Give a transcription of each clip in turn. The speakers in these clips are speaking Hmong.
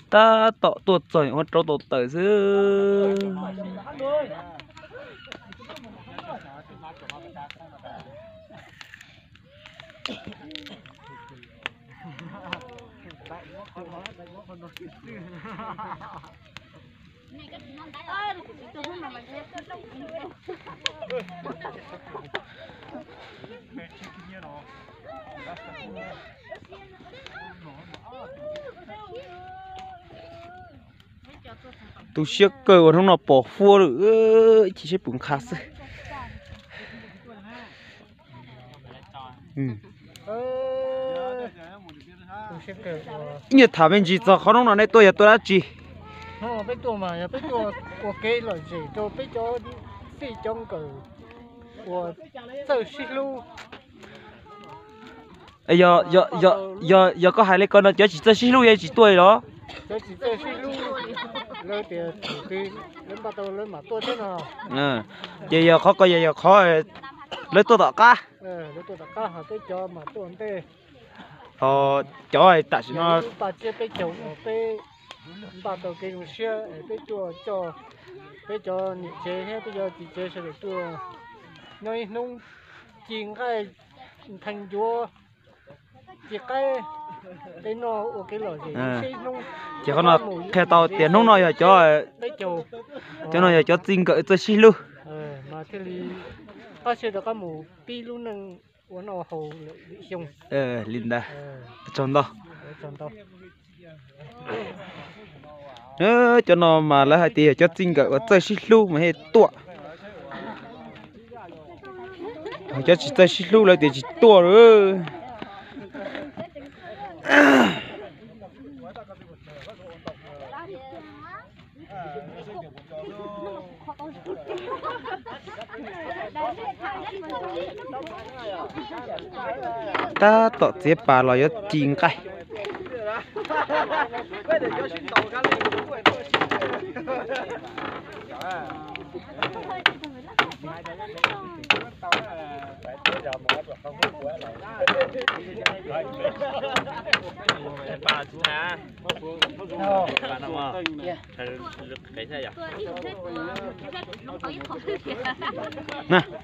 Tab tom tuaj txog ua rau tau tawm xwb. Tu siab kawg uas hnub no pom huab lawm, ib chim seb puas nqha xwb. Nyias tham me ntsis txog qhov hnub no nej tuaj yog tuaj dab tsi? Peb tuaj mas yog peb tuaj ua kev lom zem rau peb cov txij cov nkawm uas txawj sib hlub. Yog koj hais li ko no cov tsis txawj sib hlub yeej tsis tuaj li los? Cov tsis txawj sib hlub, lawv tias thaum twg lawv npaj tau lawv mam tuaj thiab no. Ces yog qhov ko yog qhov lawv tuaj tom qab. Lawv tuaj tom qab ho peb cov mam tuaj ntej. Cov tam sim no paj tsiab peb caug uas peb npaj tau kev zoo siab es peb tuaj coj peb cov niam tsev thiab peb cov txiv tsev sawv daws tuaj nyob ib hnub ci nqaij nthee ncuav ci qaib tej no ua kev lom zem ib hnub. Ces qhov no qhia tau tias hnub no yog cov, cov no yog cov txij nkawm txawj sib hlub. Mas thiaj li qab siab rov qab mus pib lub neej ua noj haus lwm xyoo. Li ntawd, tsaug ntau. Cov no mas lawv hais tias yog cov txij nkawm uas txawj sib hlub mas thiaj tuaj. Cov tsis txawj sib hlub lawv tias tsis tuaj lawm. Tab tom txiav pas los yuav ci nqaij.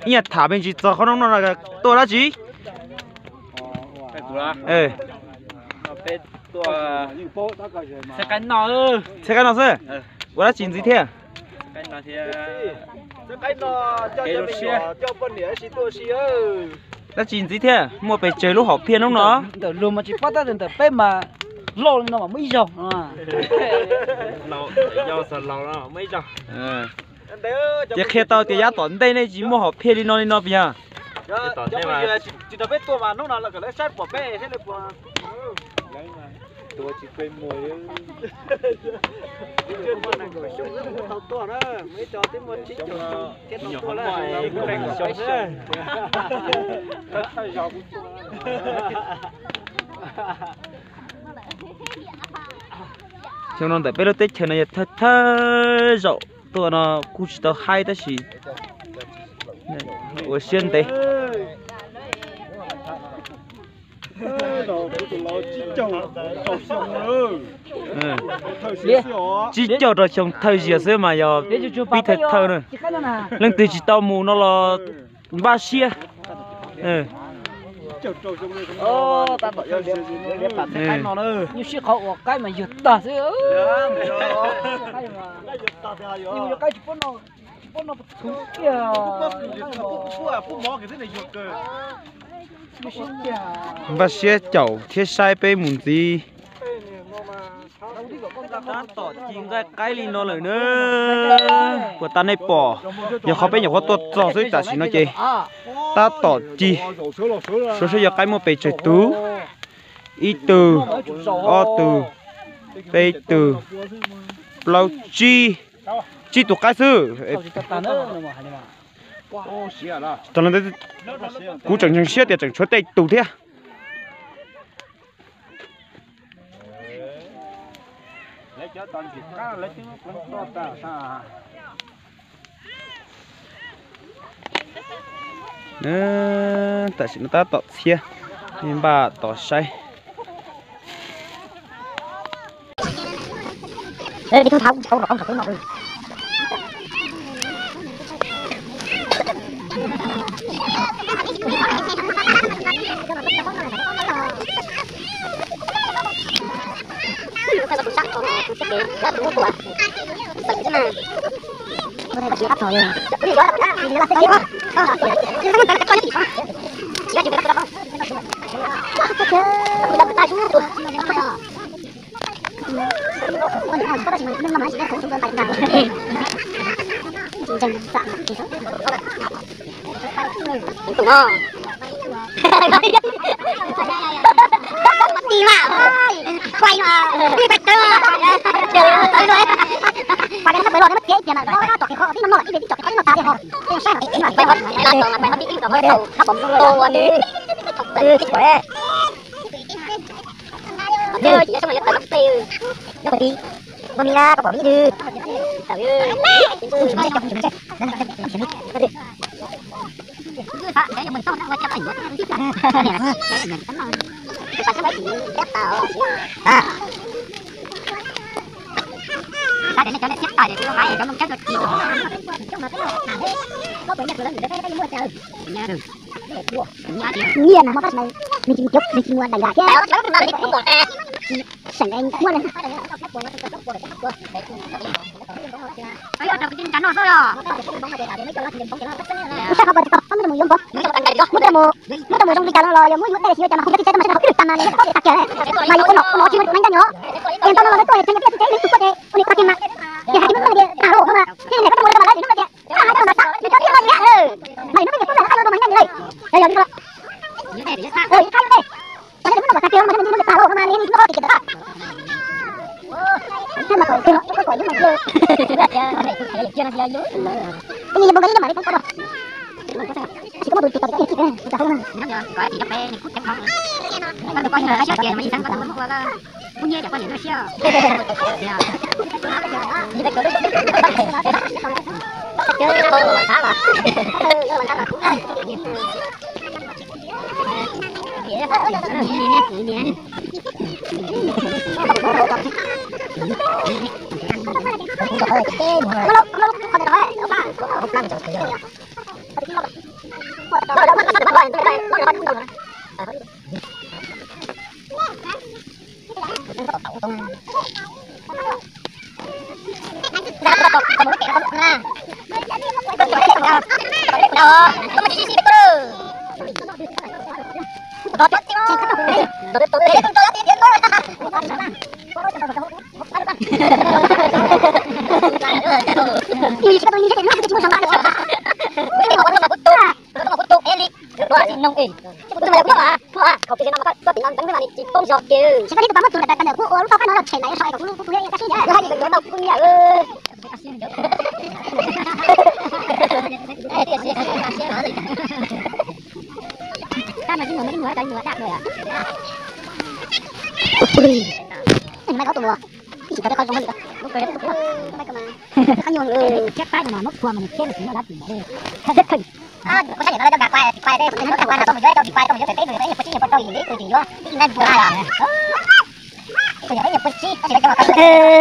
Ib yam tham me ntsis txog qhov no no tuaj dab tsi? Txhiab qaib no xwb. Ua dab tsi ntxiv thiab? Dab tsi ntxiv thiab? Muaj pes tsawg lub hom phiaj hnub no? Ntawm luag mas tsis paub tab sis ntawm peb mas loj li no mas muaj ib zaug. Ces qhia tau tias yav tom ntej nej tsis muaj hom phiaj li no li no puas yog? Xyoo no ntawm peb lub teb chaws no yog thawj thawj zaum tuaj no kuj tsis tau haib tab sis ua siab ntev. Tsib caug rau xyoo thawj zaum xwb mas yog pib thawj thawj na. Leej twg tsis tau mus no los npaj siab. Nyuaj siab qhov uas qaib mas yuag tag xwb. Npaj siab caum thiab saib peb mus ntxiv. Tab tom ci nqaij qaib li no lawm na. Puas tas nej pom, yog qhov peb nyuam qhuav tuaj txog xwb tam sim no ces tab tom ci. Suav saib yog qaib muaj pes tsawg tug. Ib tug, ob tug, peb tug, plaub tsib, tsib tus qaib xwb. Kuv tseem ntseeg siab tias tseem tshuav tej tus thiab. Tam sim no tab tom txhiab, npaj tos saib. Ê, đi thu thảo cũng chịu không, không thảo tôi nộp đi. Nyiaj mas muaj tab sis mas nws tsis muaj daim nram thiab. Seem muaj li. Kuv saib qhov ko tsis tau, muab rau mus yuav npog, muab rau mus, muab rau mus zoo li cas los yog muab yuav dej los sis yuav cas mas kuv cov txiv tsev tau mas tsis tau ib tug tag kiag, mas yuav ua nom ua nom tsis muaj tus neeg ncaj nyob. Ces ntau no los lawv tuaj ces tseem tias txiv tsev leej twg tuaj ces ua niam ua txiv mas, ces hais tias lub npej tias tas los no mas, thiaj li hais koj mus rau mas lawv lub npej tias, hais rau mas xav nws cov tiag los li, mas lub npej tias kuj lam rau mas ncaj nyob li, yog yog li ko. Tag kis mas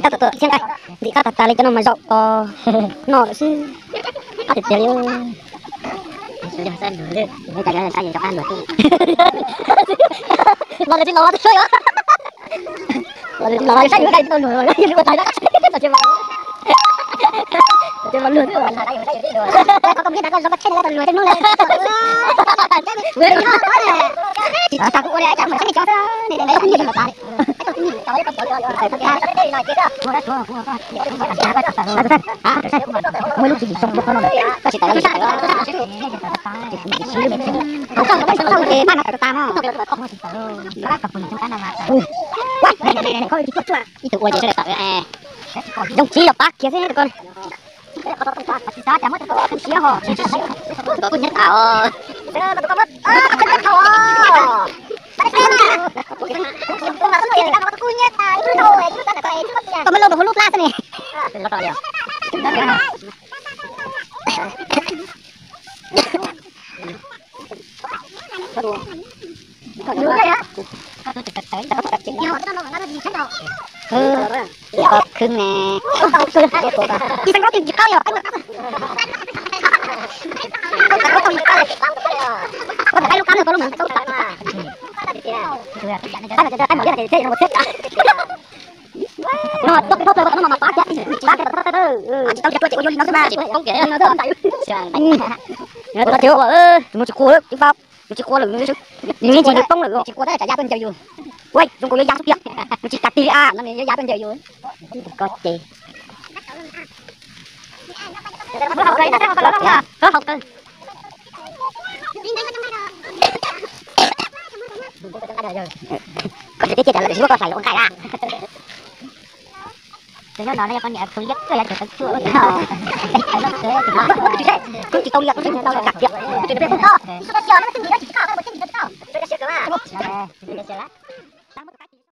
Tab tom tom thiab nqaij, ntim qab tag tas li cov no mas zaum tos noj lawm xwb. Qab tiag tiag li. Los lawm tsis los los twb saib os. Los lawm tsis los los saib yuav dai tau luag los yuav ua tais na. Tsis mas luag xwb. Tsis tas kuv ua li cas mas saib nej cov xwb. Muaj lub tswv yim zoo no, koj tsis tawm, ib tug ua ces sawv daws tawm, zoo tsis yog pab kiag xwb. Kuj nyob tas os. Koj muab lub rau hauv lub plab xwb ne. Khwb ne. Nws tsis qua lawm, nws yeej tsis poob lawm. Ua zoo nkaus yuav ya xwb tiag, nws tsis kam tig li a, nws tsis kam tig li a, no nws yuav ya tuaj ncaws yus. Ko ces koj tsis teb cia cas lawm, tsis muab koj hlais los ua nqaij a. Nyob no no yog koj niam tus liab koj yog cov tawv tsuaj. Tsis tau li, tau li kam tias.